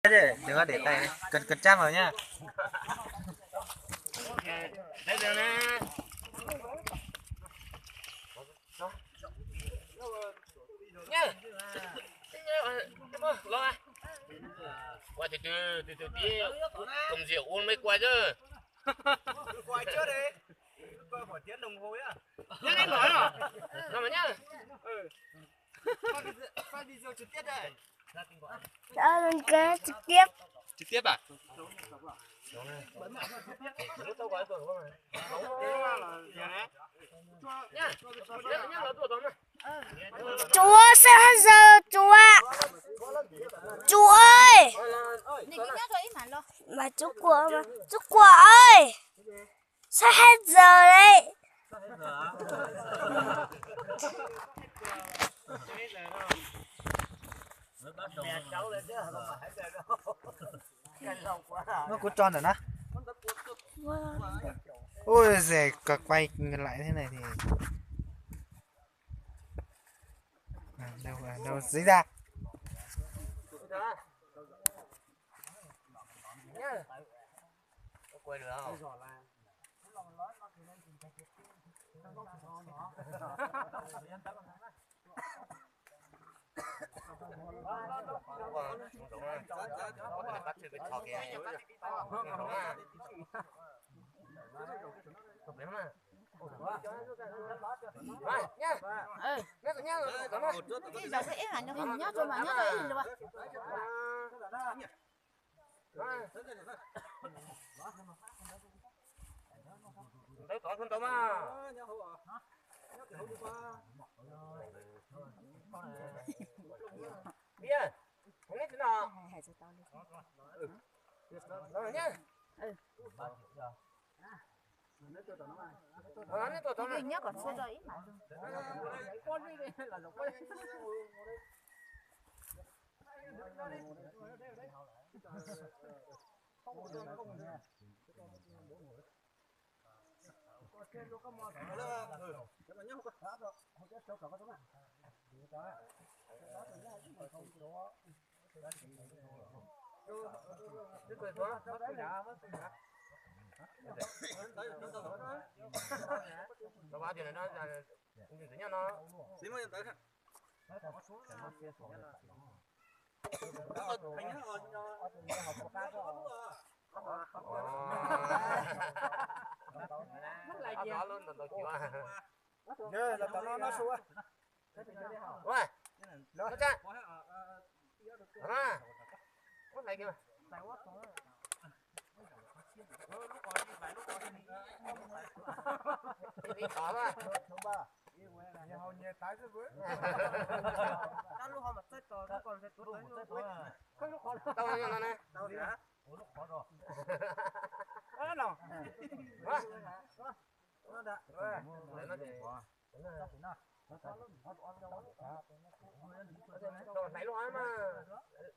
Đừng có để tay, cần, cần trát vào nhá. Qua từ từ, từ từ tí. Không rượu uống mới qua chứ. Qua trước đi. Coi khoảng tiếng đồng hồ nhá. Nhá, nhá, nhá. Rồi mà nhá. Phát video trực tiếp đây. Cho mình cái trực tiếp. Trực tiếp à? Chú ơi, sao hết giờ chú ạ? Chú ơi. Mà chú Quốc, chú Quốc ơi. Sắp hết giờ đấy. Nó cũng cho nữa nè. Ôi giời, quay lại thế này thì đâu, đâu dí ra. Ntawd tod, ntawd mas. Bia, hnub no. Nyob kom txhua rau ib.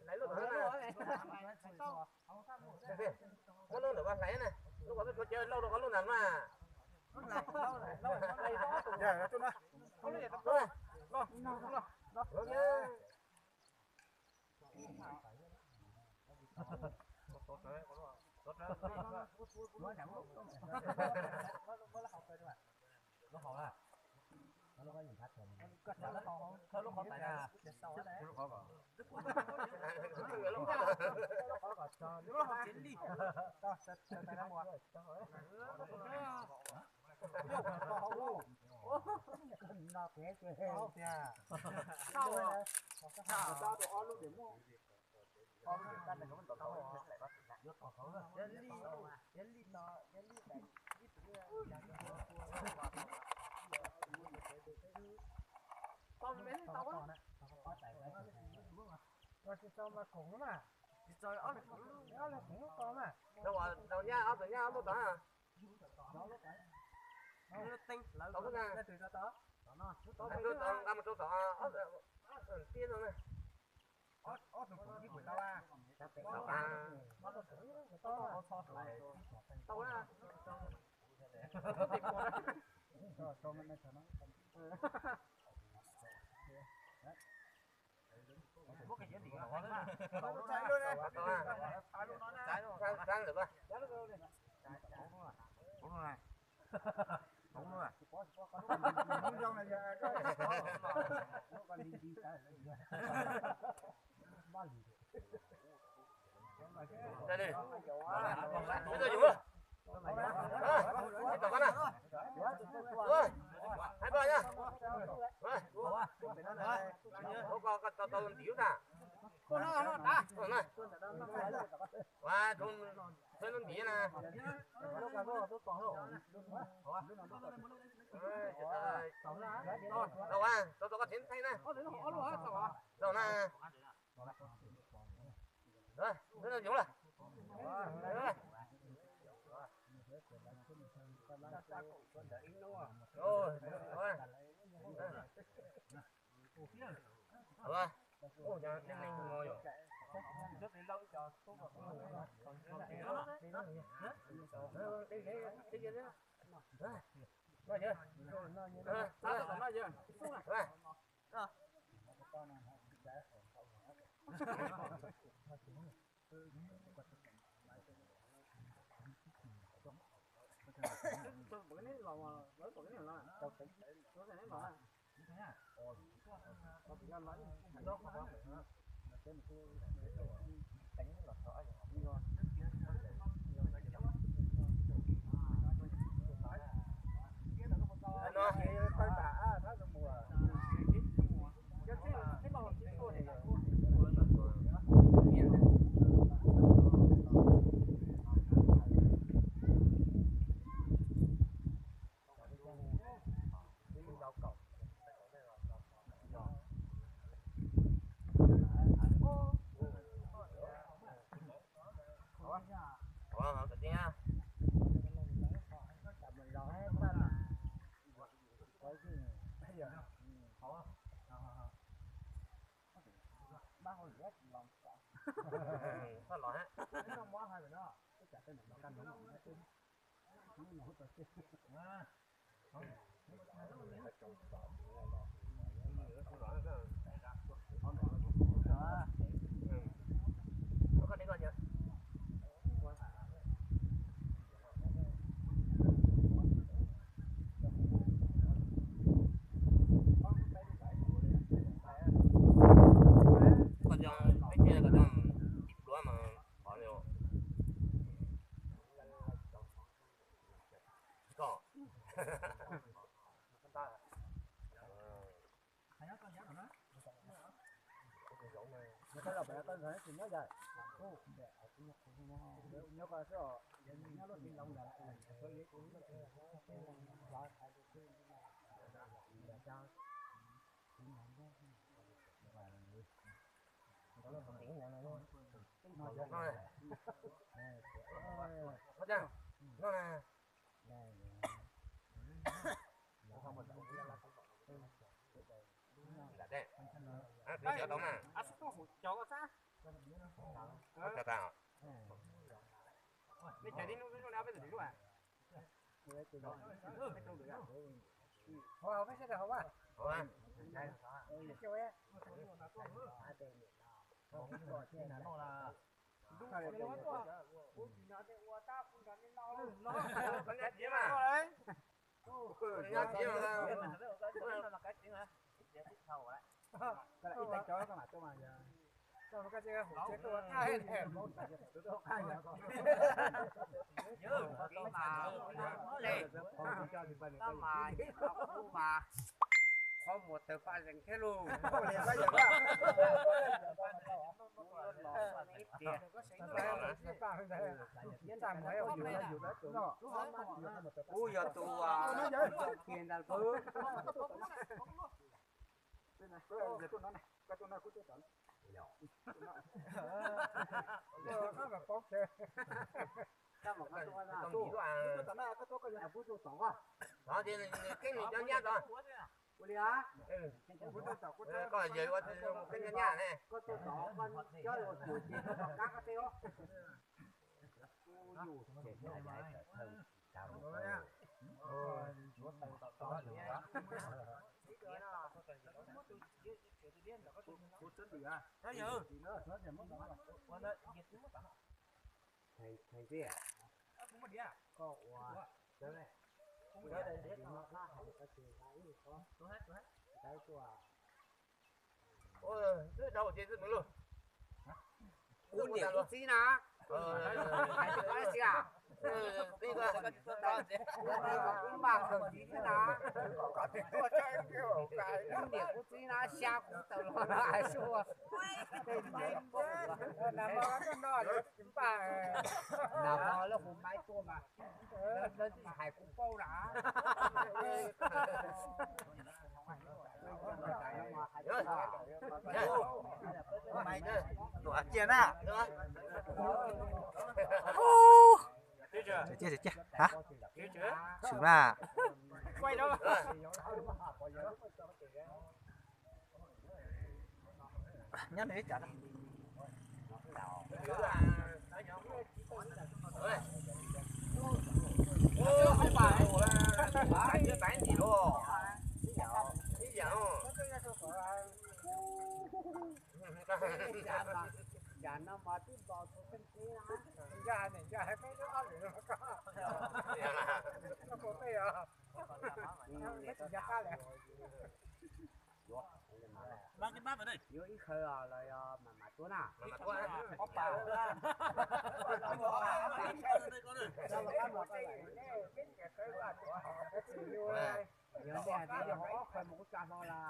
Hlais lub mas, hlais lub. Muab lub ntawm hlais na, lub ko twb tshuav cawv lauj rau qhov lub ntawd mas. Tau nyab, ob tug nyab muab tod. Tau lub na. Nqa mus rau tom ob tiab no na. Tau na. Koj coj peb thiaj koj coj ib pluav mas qhov li koj. Kuv yog tus kiag ntag. Keeb nws cov nyab tod. Koj yawg ua keeb cov nyab ne. Thầy, thầy Riêng, koj ua sawv daws, sawv daws, thầy Riêng no koj hais koj tsis hais ib qho, ntawd tuaj. Ua, twb dhau ces twb mws lug. Kuv niam kuv txiv na. Hais rau koj ib si a, kuv npaj khaws ntxiv xwb na. Kuv niam kuv txiv na xya kuv tawm los no hais xwb. Nag hmo lawv hu maiv tuaj mas, lawv hais kuv paub na. Cia na. Cia, cia, cia. Hả? Xwm na. Nyob nws ib co. Cas no mas twb nto tus tseem ceeb na. Nco hais, nco hais peb lub ob lwm no koj, koj puas peb os? Peb tsis nco qab lawm. Yuav ib khawb los yog mam mam tuaj na. Yog tias yog ob khawb mas kuv tsa hlo las.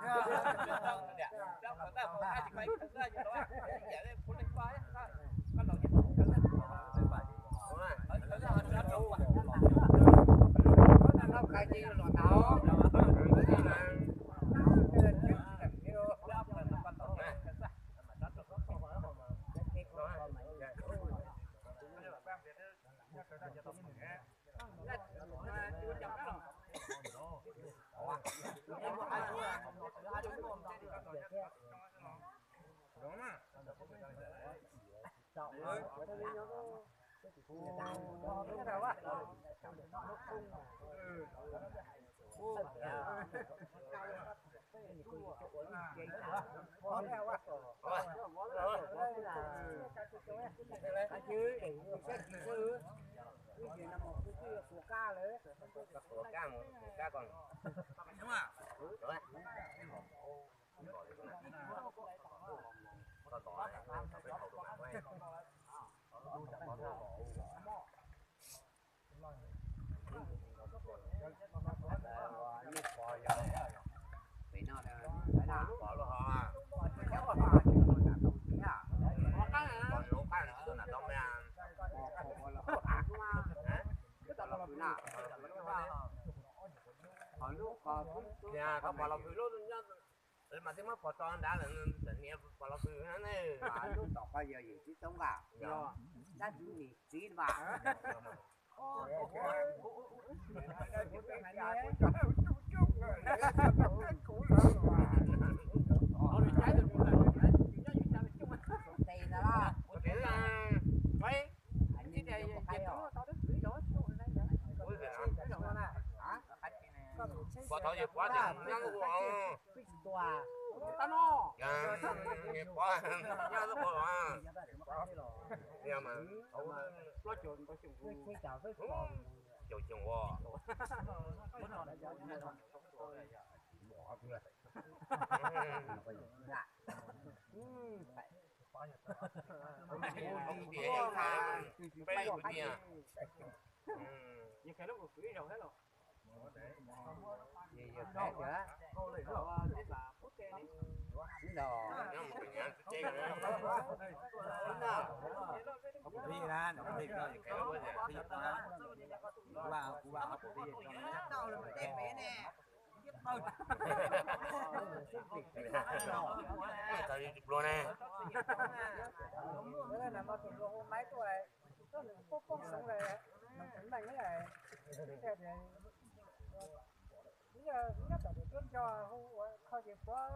Mas twb muab pov tso nrad lawm, niam pov los pw ne. Lub tom koj yog yim tib toob nqaj, yog dab tsi nim txiv mas. Pov thaum yawg pov tias nyab lub ua, pov nyab lub ua, mas caum xyoo ua. Tau li tus pluag ne. Tus pluag hu maiv tuaj, tus pluag nws poob poob xeev lawm, nws tsis meej li. Nyob tom tus tub nco hu ua kho ces pov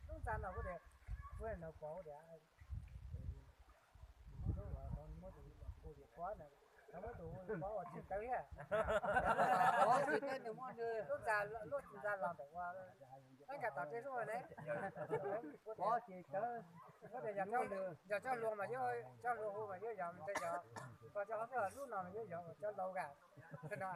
lub ntxa no kuj tias, kuv nws pov tias, muab tus hu tias pov, muab tus pov ua tsis tawv thiab. Lub ntxa, lub ntxa los ntawm ua Nkag tom tej lub ne. Yog coj luag mas yog coj luag hu mas yog yog tes yog, koj coj ob peb lub no mas yog yog coj laus kam no.